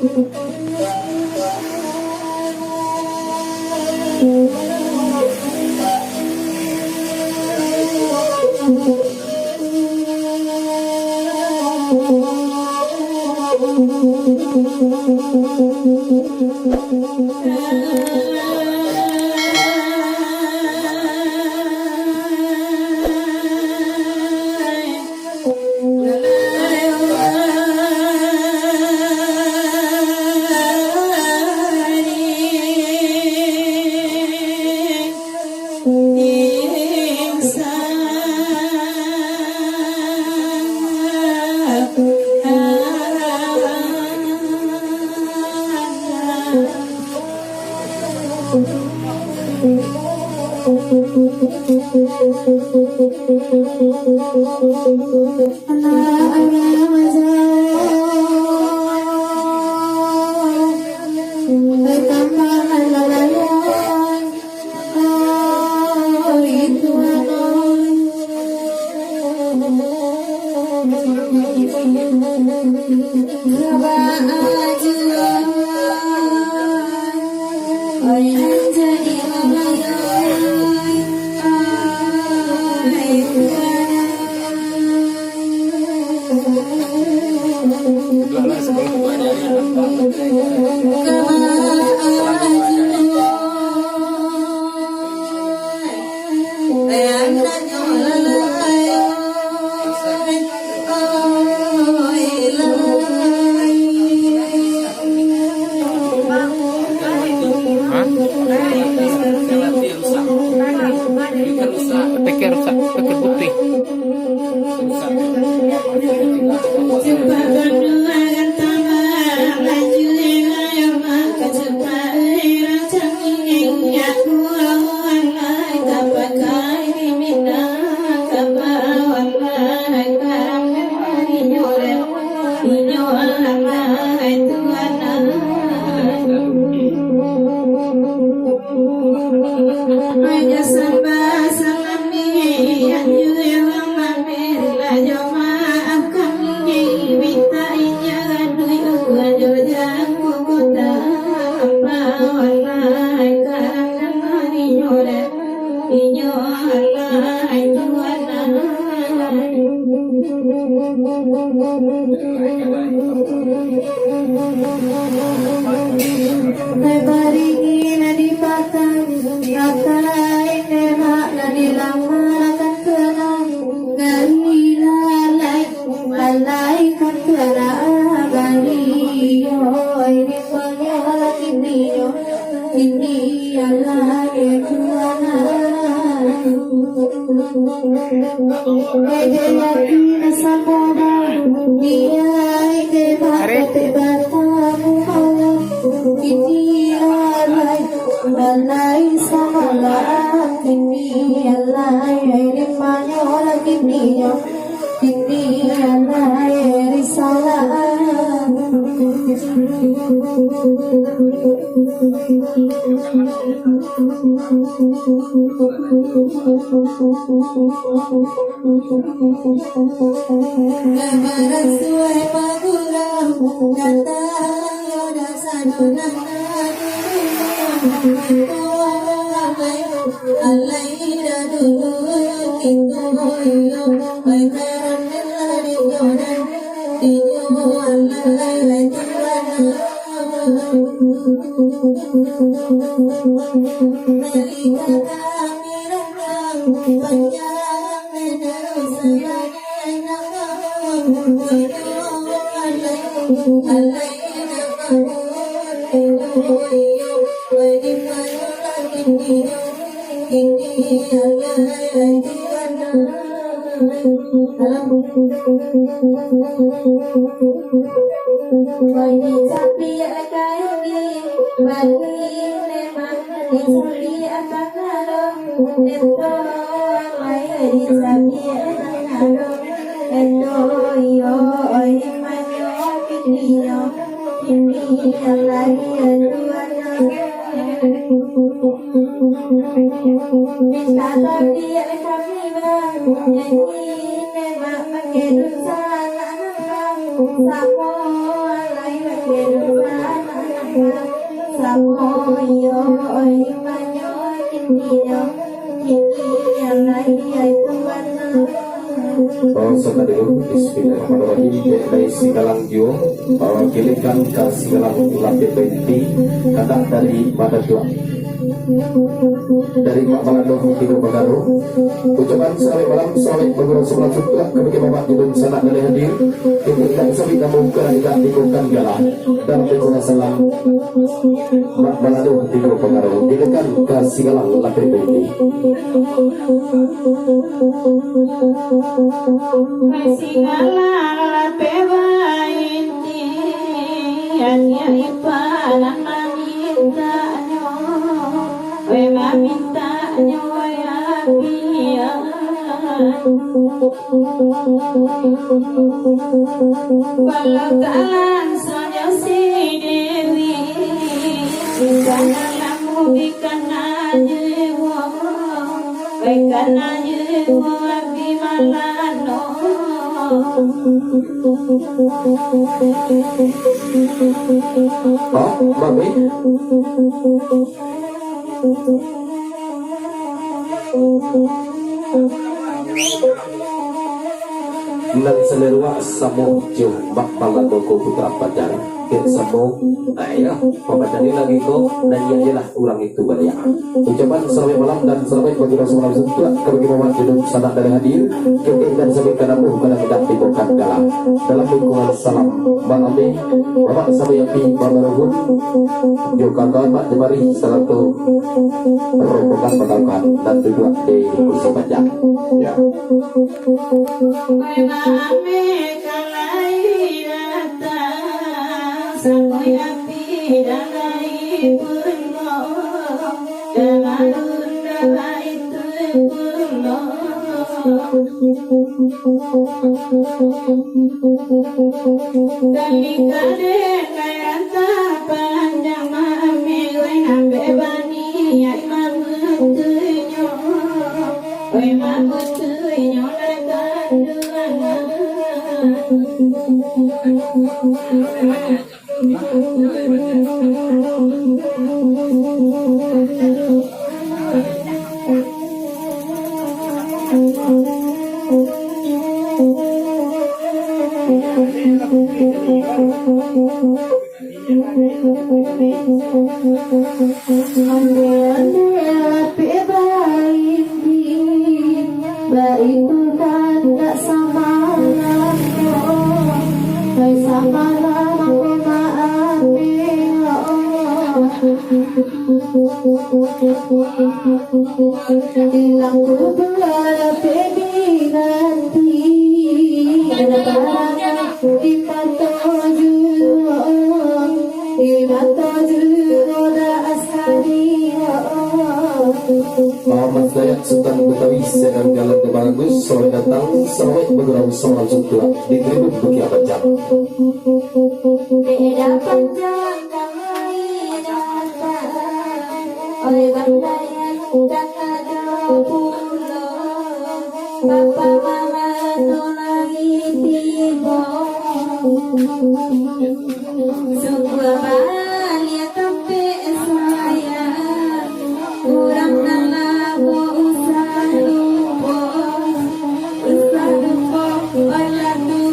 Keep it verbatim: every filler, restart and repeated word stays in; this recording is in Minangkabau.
Hah? Pikir rusak, pikir putih. Baringin di patang, ratai demak nan dilamarakan kenang, gari lalai, lalai kan kena bari, yo, ini pengolah ini, yo. Ini adalah Tuhan. Ede yakin sakoda, dia ide bakate batamu Allah. Ini alai, alai samalah, ini alai, ini manyolah, ini yo. Ini alai risalah. Bagi sapi kain, bagi memang bagi sapi akan karo, ento amai bagi sapi akan karo, ento iyo, oi manyo kini yo, kini alai tuan. Minta tadi kami bang, jadi memang pakai dosa anak abang, samo alai pakai dosa. Samo iyo, oi, manyo, indio, kini yang lahia itu mana? Oh, sabananyo dulu, bismillahirrahmanirrahim. Dek dari Sigalang juo, bawa kilikan ka Sigalang lapeh bainti, kadak dari Madatuak. Dari Mak Balado Tigo Pagaro. Ucapan salamaik malam, salamaik bagurau sabalah sutuak, kabake mamak jo dunsanak nan hadir. Kito indak sabik namo, ka indak tibokan gala. Dalam lingkungan salam, Mak Balado Tigo Pagaro. Dilekan ka Sigalang lapeh bainti. Sigalang lapeh bainti, anak ipar lah mamintanyo. Weh, mamintanyo, weh, apian. Walau tak langsung jo si Dewi, di sana lamu di kana jiwa, weh, kana jiwa di malano. Oh, Mami. Nan saleruak samo jo Mak Balado ko putra pajar. Kek samo, ayo, papajar lagi ko, naiak je lah urang itu baliak. Ucapan salamaik malam dan salamaik bagurau sabalah sutuak, kabake mamak jo dunsanak nan hadir. Kek indak sabik namo, ka indak tibokan gala. Dalam lingkungan salam, Mak Ami, Bapak Samuyapi Babarobun, jo kawan-kawan Mak Jemari, sarato rombongan pangaukan nan duduak di kursi panjang. Ya. Mak Ami ka lai datang, Samuyapi ka lai pulang, ka malun ka lai tu pulang. Kami kadek kaya tapanjang, mami gue nambah baniat mamutuinyo, gue mamutuinyo nak kanduangan. Ondeh-ondeh lapeh bainti, baitu kandak samalam ko, pai samalam ko maaf yo. Ilang kubua lapeh dinanti, ada barang di mato juo, di mato juo dah asari. Muhammad Dayat Sutan Betawi, sedang jalan di Bagus, selamat datang, selamat bergurau, selamat jumpa di Tribun Bukit Panjang. Beda panjang kami datang, oi, bandayan kan ado pulo, bapa mama tu lagi tibo. Sungguah baliak tampek sayang, urang nan lamo usah lupo, usah lupo, usah lupo.